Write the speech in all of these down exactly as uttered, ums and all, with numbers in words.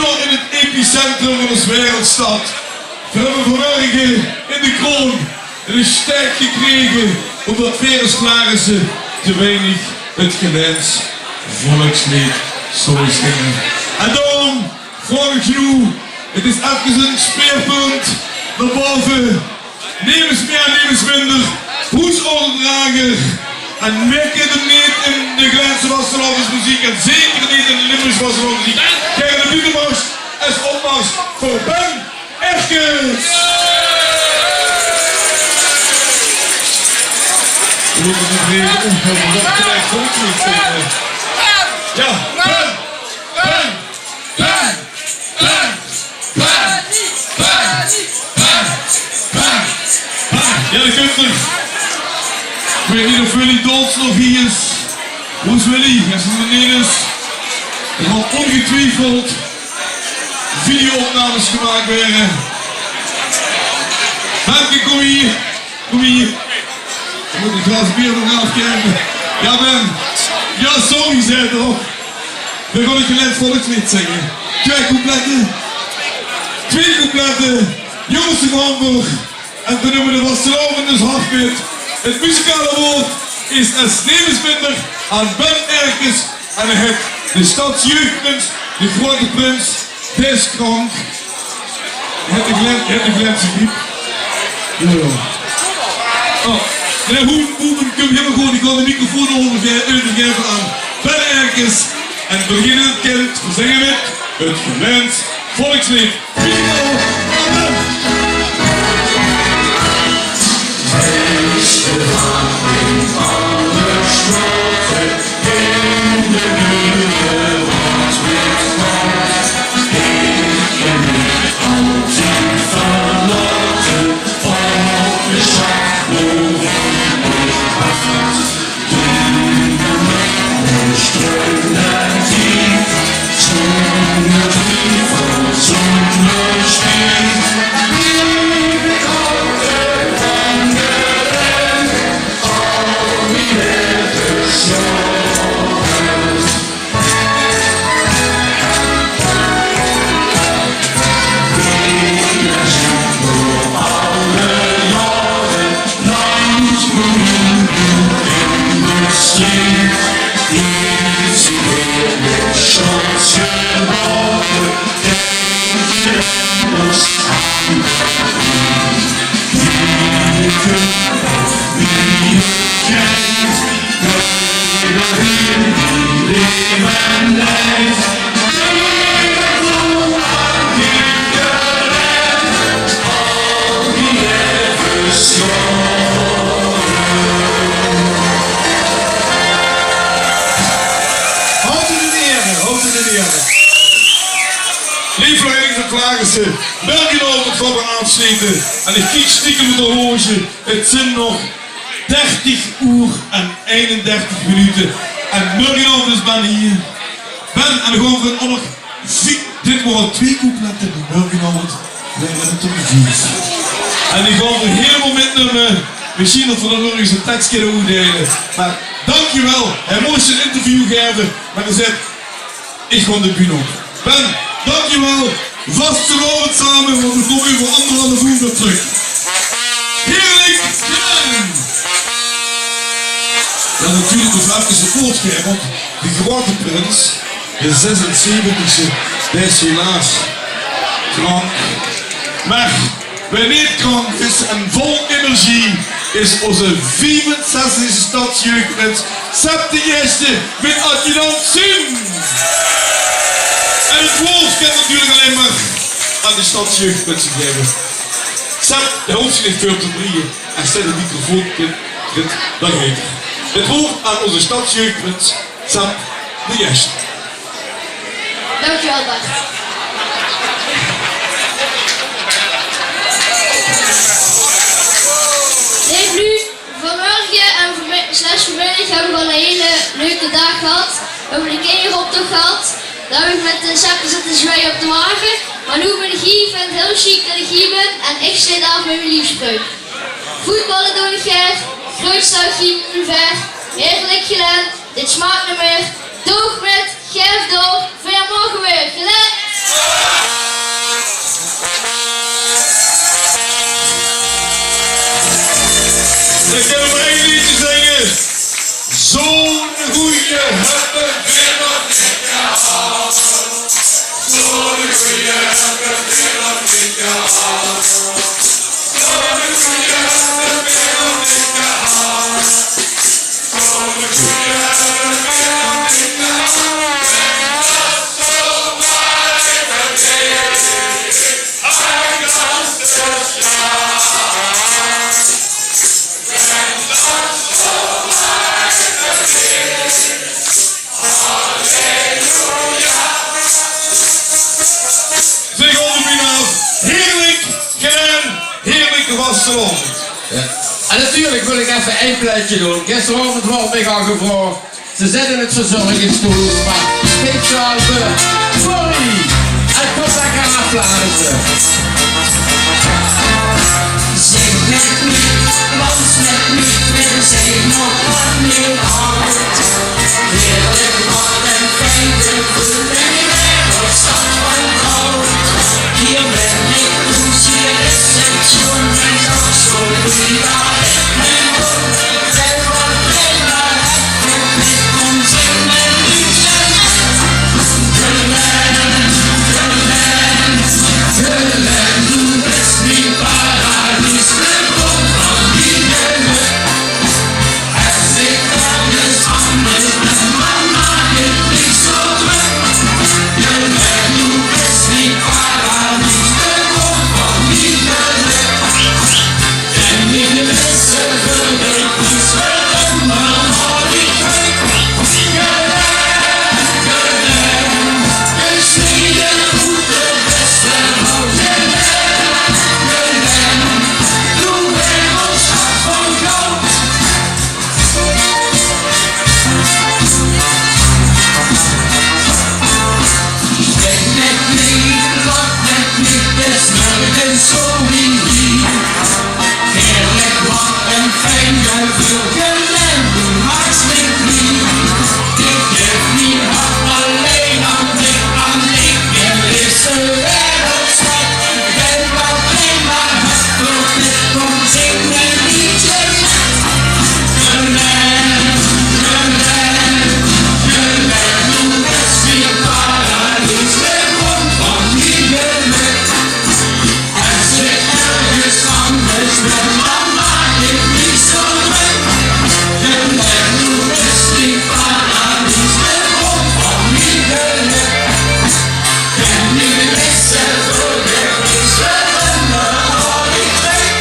In het epicentrum van ós wereldstad. Veer höbbe vanmorge in de Kroon ein sjtèk gekrege ómdat veer es Klarense te weinig het Gelaens volksleed zólle zinge. En daorum vraog ich noe, het is efkes ein speerpunt nao bove. Nemes mieë, nemes minder, hoesorgeldrager. En veer kinne 'm neet in de Gelaense vastelaovesmeziek en zeker neet in de Limburgse vastelaovesmeziek. Gaer de buuttemars es opmars veur Ben Erkes. Jao, Ben! Ben! Ben! Ben! Ben! Jao, dao kump 'r. Ich weit neet of Willy Dons nog hie is. Wo is Willy? Es 'r d'r neet is, dan gaon óngetwiefeld video-opnames gemaak waere. Benke, kóm hie. Kóm hie. Ich mót 't glaas beer nog aafkènne. Jao, Ben. Jao, sorry, zag toch. Veer gaon 't Gelaens volksleed zinge. Twie couplette. Twie couplette. Jónges, veer gaon veur. En veer numme de vastelaovend dus aaf mit. Het muzikale woord is es nemes minder aan Ben Erkes. En hae haet de stadsjeugprins, de groeate prins, dae is krank. Hae haet de Gelaen-, hae haet de Gelaense griep. Jao, jao. Oh, meneer Hoeven, Hoeven, kump hielemaol good. Ich gaon de microfoon euverge-, euvergaeve aan Ben Erkes. En veur degene dae 't kint, veer zinge mit het Gelaens volksleed. Houd 't in de ere, houd 't in de ere. Leef Vereniging van Klarense, mörgenaovend gaon veer aafsjlete. En ich kiek stiekem op de horloge. Het zeen nog dertig oer en einendertig minute. En mörgenaovend is Ben hie. Ben, en dan gaon veer ouch nog zie-, dit waore al twie couplette, die mörgenaovend waere 't d'r vief. En die gaon veer hielemaol mitnumme. Mesjien det veer dan nog ins ein teks kinne oetdeile. Mer dankjewel. Hae mós ein interview gaeve, mer hae zaet: Ich gaon de bühne op. Ben, dankjewel. Vastelaovend same, want veer kómme euver angerhaaf oer weer trök. Heerlijk, Ben! Jao, natuurlik mót efkes support gaeve, want de groeate prins, de zesenzeventigste, dae is helaas krank. Mer wae neet krank is en vol energie, is ózze viefenzestigste stadsjeugprins, Seb d'n Ierste, mit adjudant Sien. En het woord kan natuurlik allein mer aan de stadsjeugprins gaeve. Seb, dae hoof zich neet väöl te drejje. Es dae de microfoon kint, dan geit 'r. Het woord aan ózze stadsjeugprins, Seb d'n Ierste. Dankjewel, Bart. Leef luuj, vanmorge en vanmi-, slash vanmiddig höb ich al ein hiel leuke daag gehad. Veer höbbe de kinjeroptoch gehad. Dao höb ich mit de Seb zitte zwaeie op de wage. Mer noe bön ich hie, ich vinj 't hiel sjiek det ich hie bön. En ich sjloet aaf mit mien liefspreuk. Voetballe doon ich gaer, groeats touw ich hie mit mien vaer. Heerlik Gelaen, dit smaak nao mieë. Doog mit, gaef door, veer moge weer. Gelaen! Zeg, óngerbienaaf, heerlijk gedaan, heerlijk vastelaovend. Ja. En natuurlijk wil ik effe ein plaetje doon. Gisteraovend woort mich al gevraogd. Ze zit in 't verzorgingstehoes, maar speciaal veur Corrie. En kom lekker applaus. Zing mit mich, dans mit mich, wir sing noch wat mit Hand. Heerlijk, wat ein fijn geveul. In de wereldstad van goud. Hier bin ich thoes, hier is 't sjoen, en toch zo wie dat ich mich wil. Zing wat, zing wat. Zing mit mich, lach mit mich, is nergens zo wie hier. Heerlijk, wat ein fijn geveul. Geleef, maak mit mich. Ich geef mien hart allein aan dich, aan dich. Mir is de wereld schat. Wenn wat immer hart door dit komt, zing ein leedje mit. Geleef, geleef, geleef, du bist wie Paradies. Willkommen von mir mit. Als ich ergens anders bin, dann mach ich mich so weg. Denn du bist die Paradies, der Grund von mir. Denn die Witze so wirklich schön, dann hol ich weg.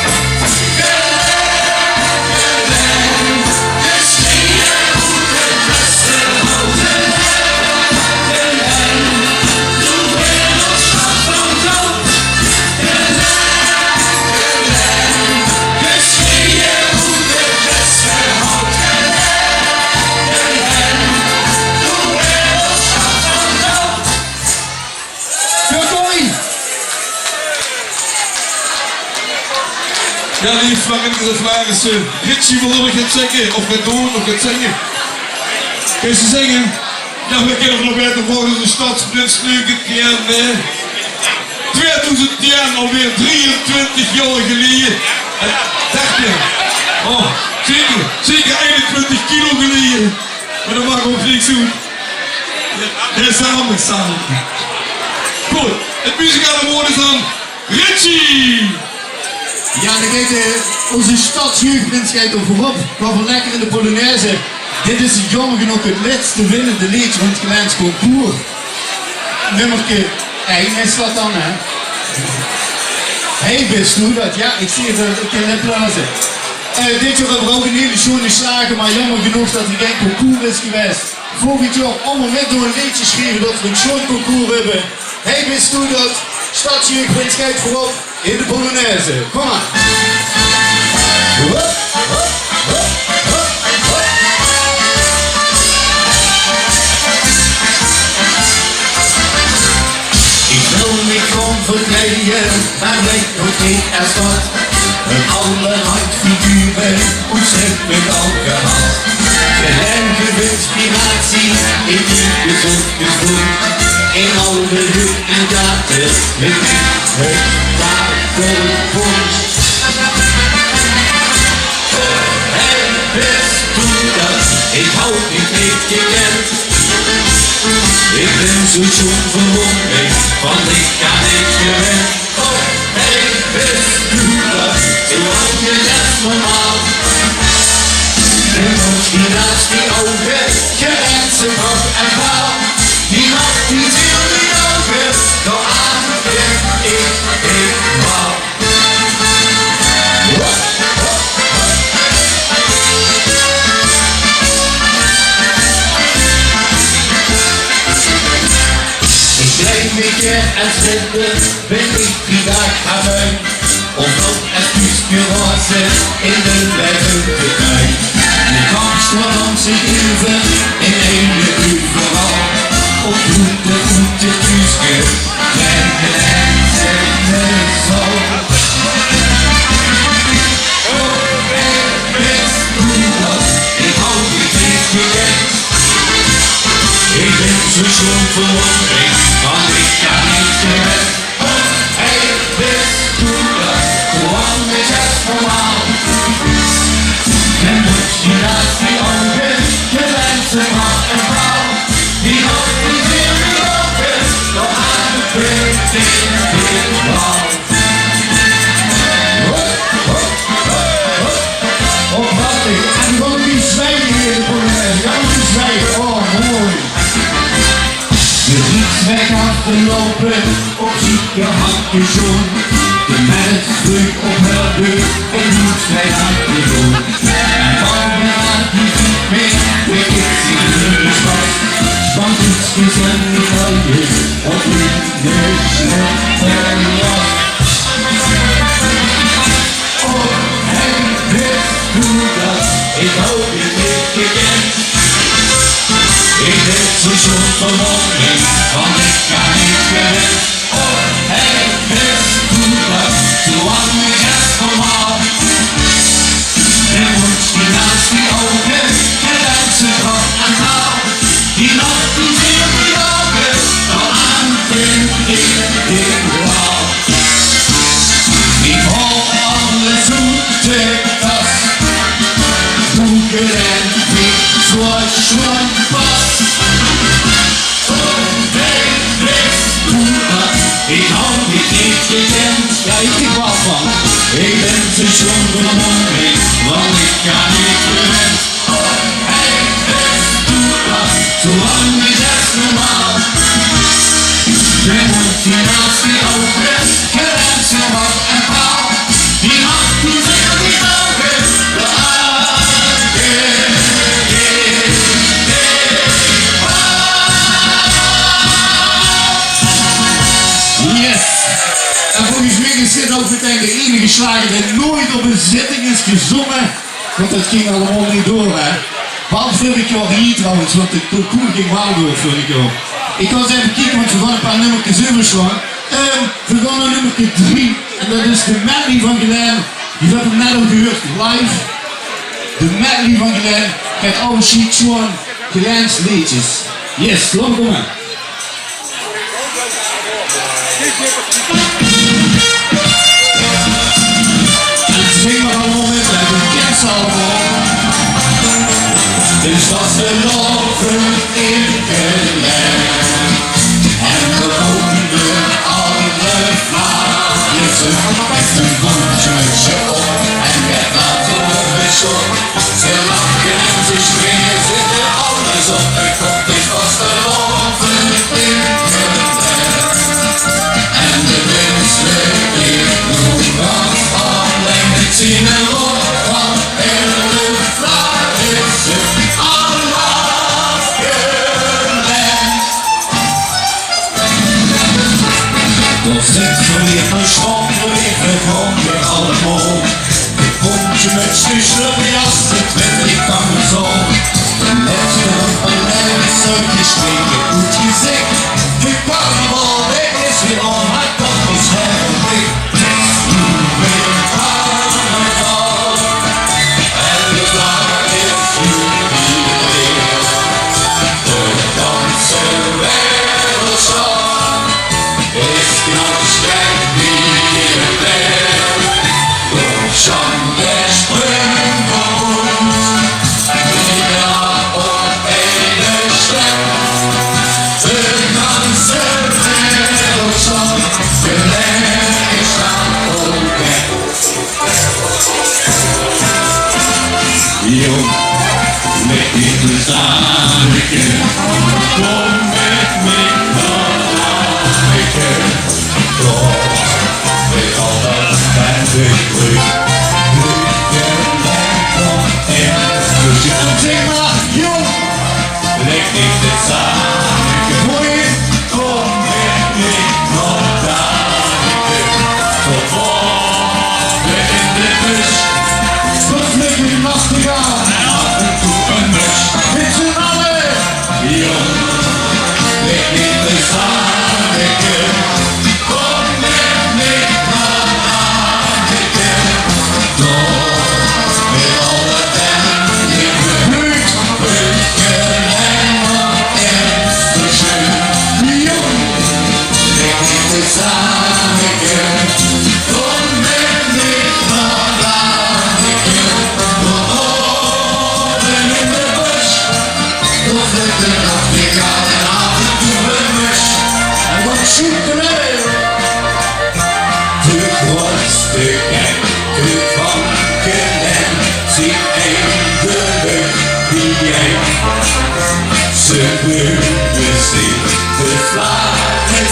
Ja, leef Florian, de vraag is, eh, Richie, wil nog get zègke? Of get doon, of get zinge? Kins se zinge? Ja, veer kinne nog beter vraoge de stadsprins leuk het, hè? Tweedoezend tieën, alweer drieëntwintig jaor geleje. En dertien. Oh, zeker, zeker einentwintig kilo geleje. Mer det maak ouch niks oet. Ja, same, same. Good, het muzikale woord is aan Richie. Ja, dan geit, eh, ózze stadsjeugprins geit d'r veurop. Gaon v'r lekker in de polonaise. Dit is jaomer genóg het lètste winnende leedje van het Gelaens concours. Nummerke ein is det dan, hè? Hey, bis doe det? Ja, ich zeen det, ich kin neet blaoze. Eh, dit jaor höbbe v'r ouch ein hiel sjoon sjlager, mer jaomer genóg det d'r gein concours is gewaes. Volgend jaor allemaol mitdoon, ein leedje sjrieve, det v'r ein sjoon concours höbbe. Hey, bis doe det? Stadsjeugprins geit veurop in de polonaise. Kom mer. Hup, hup, hup, hup, hup. Ich wil mich gaon verdrieje, mer weit nog neet ins waat. Ein allerhand figure, oetzicht mit al gehad. Geleende inspiratie, ich bezeuk de vloot. In al de hoeke en gate, mit het tafelbord. Hey, bis doe det? Ich haw dich neet gekend. Ich bin zo sjoon verwónde, Want ich kan neet gewinne. Oh, hey, bis doe dat? Ich haw dich es normaal. En dan die naast die ouge, gewense vrouw en vrouw. Die naast die ziel die ouge, dao aan bin ich dich waal. Ich drej mich en zitte, bin ich die daag allein. Of op 't huuske roze in de berge tuin. De kans van ons zich even in eine uur veural. Op groente, groente, huuske. Ich bin zoe sjoon van wondering, want ich kan neet gewinne. Oh, hey, bis doe dat? Gewoon neet es normaal. En dan die naast die ouge, gewense vrouw en vrouw. Die naast die ziel die ouge, dao aan bin ich dich waal. Oh, prachtig. En gewoon die zwaaien hier, de Polonaise. Ja, die zwaaien. Oh, mooi. De rit is aafgeloupe, op zieke handjes sjoon. De mens vleug op häör deur en doet mich aan de deur. En van de hand die ziet mich, de kids die doen de spas. Want iets is er niet anders op wie de slechte jas. Oh, hey, bis doe dat? Ich haw dich neet gekind. Ich bin zoe sjoon van wondering, want ich kan neet gewinne. Oh, hey, bis doe dat? Zoe lang neet es normaal. De mond die naast die ouge, gewense vrouw en vrouw. Die naast die ziel die ouge, dao aan bin ich dich waal. Ich haw alles oet de kas. Doe gewense mich zoe sjoon vas. Oh, hey, bis doe dat? Ich haw dich neet gekind. Ja, ich dich waal van. Ich bin zoe sjoon van wondering, want ich kan neet gewinne. Oh, hey, bis doe dat? Zoe lang neet es normaal. De mond die naast die ouge, gewense vrouw en vrouw. Die naast die ziel die ouge, dao aan bin ich dich waal. Yes! En volges mich is dit ouch metein de einige sjlager dae noeats op ein zitting is gezónge. Want det ging allemaol neet door, hè. V'r hadde vörig jaor hie trouwens, want de concours ging waal door vörig jaor. Ich gaon ins effe kieke, want v'r gaon e paar nummerkes euversjlaon. Ehm, v'r gaon nao nummerke drie. En det is de medley van Gelaen. Geer höb 'm net al gehuurd, live. De medley van Gelaen. Get alle sjietsjoon Gelaens leedjes. Yes, laot kómme. En zing mer allemaol mit, hè, det kint ze allemaol. Dus vastelaovend in Gelaen. En dao kómme alle Vlaamse mit ein bóntje mutsje op. En get later op de sjop. Ze lache en ze springe, zitte alles op de kop, 't is vastelaovend in Gelaen. En de minse die doon det allein mit zien lóch, want in de Vlaamse is 't allemaol Gelaen. Dao zit ze weer, ein sjtap weer, v'r gaon weer allemaol. De bóntje mutsjes, de sjlubberjasse, twintig kamers op. Mit de Gelaense sjtreke oet 't gezich. De carnaval, dae is weer aan, mer det is herrelek. 't Is noe weer carnaval. En de Vlaam is jubileum. De ganse wereld sjlaot. Is knap sjtrek wie in de wereld. Door Sjang de Sjprung van Oels. Wie dao op eine sjtrek. De grootste gek, de van Gelaen, zien eigen geluk bijeen. Ze willen zich de vlaggen